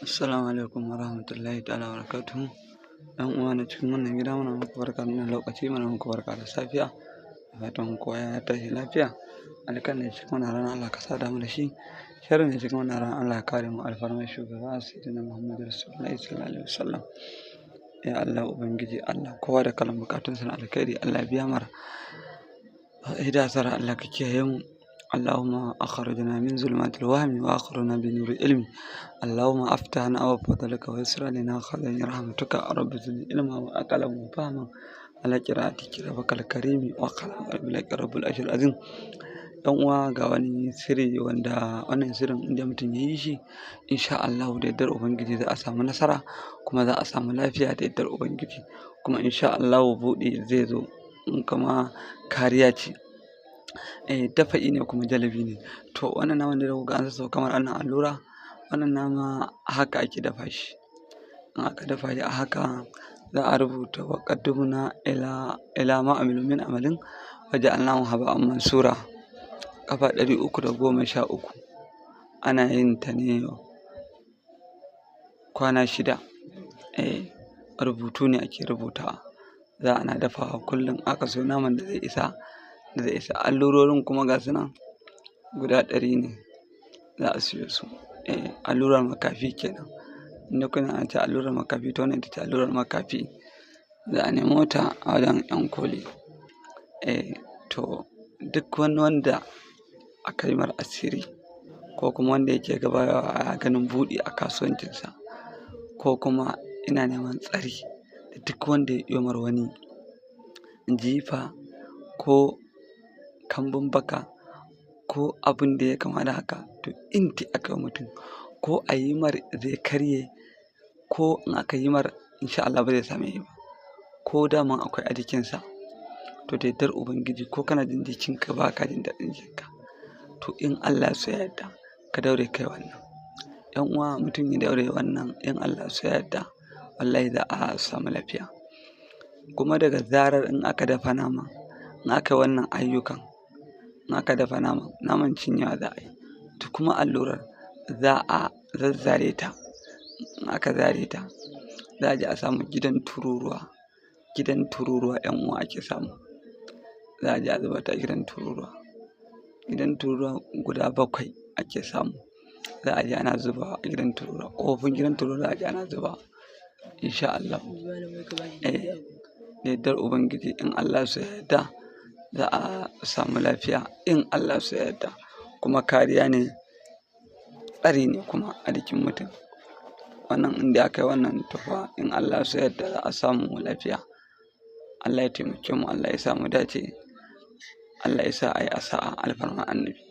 Assalamu alaikum warahmatullahi ta'ala wabarakatuhu. ‘Yan uwa na cikin wannan gida, muna muku barka da wannan lokaci, muna muku barka da safiya. Da fatan kowa ya tashi lafiya. Alkhairin da cikin wannan rana, Allah ka sada mu da shi. Sharrin da cikin wannan rana, Allah ya kare mu, alfarmar shugaba Sayyidina Muhammadu Rasulullahi sallallahu alaihi wasallam. Ya Allah Ubangiji Allah, kowa da kalan bukatunsa na alkhairi, Allah ya biya mara. Ida sara, Allah ka kiyaye mu. اللهم أخرجنا من ظلمات الوهم وأخرجنا بنور العلم. اللهم أفتحنا أبواب فضلك ويسر لنا خزائن رحمتك. رب زدني علما وأقلا وفهما على قراءة كتابك الكريم وقلم لك رب الأجر العظيم. Ɗan uwa, ga wani sirri wanda wannan sirrin inda mutum ya yi shi, insha Allahu da yardar Ubangiji za a samu nasara, kuma za a samu lafiya da yardar Ubangiji, kuma insha Allahu buɗi zai zo in kuma kariya ce, dafa'i ne kuma jalabi ne. To wannan naman da kuka ga an sassauka kamar ana allura, wannan nama haka ake dafa shi. In aka dafa shi a haka, za a rubuta wa qaddamna ila ma amilu min amalin waja'alnahu haba'an mansura ƙafa 313. Ana yin ta ne kwana 6. Rubutu ne ake rubutawa, za ana dafawa kullum. Aka siyo naman da zai isa, da zai isa. Allurorin kuma ga su nan guda 100 ne za a siyo su. Allurar makafi kenan. In kuna an ce allurar makafi, to wannan ita ce allurar makafi. Za a nemo ta a wajen ƴan koli. To duk wani wanda aka yi mar asiri, ko kuma wanda yake gaba ganin buɗi a kasuwancinsa, ko kuma ina neman tsari, duk wanda ya iyo mar wani jifa ko kambun baka ko abin da ya kama da haka, to in dai aka yi mutum ko a yi mar zai karye, ko in aka yi mar, insha Allah ba zai same shi ba, ko daman akwai a jikinsa, to da yardar Ubangiji, ko kana jin jikinka ba ka jin daɗin jikinka, to in Allah ya so ya yarda, ka daure kai wannan. ‘Yan uwa, mutum ya daure wannan, in Allah ya so ya yarda, wallahi za a samu lafiya. Kuma daga zarar in aka dafa nama, in aka yi wannan ayyukan, in aka dafa naman, naman cinyewa za a yi. To kuma allurar za a zazzare ta. In aka zare ta, za a je a samu gidan tururuwa. Gidan tururuwa, ‘yan uwa, ake samu. Za a je a zuba ta a gidan tururuwa. Gidan tururuwa guda 7 ake samu. Za a je ana zubawa a gidan tururuwa, ƙofofin gidan tururuwa za a je ana zubawa, insha Allah. Da yardar Ubangiji, in Allah ya so ya yarda, za a samu lafiya in Allah ya so ya yarda. Kuma kariya ne, tsari ne kuma a jikin mutum. Wannan in dai aka yi wannan, to fa in Allah ya so ya yarda, za a samu lafiya. Allah ya taimake mu, Allah ya sa mu dace, Allah ya sa a yi a sa'a, alfarma Annabi.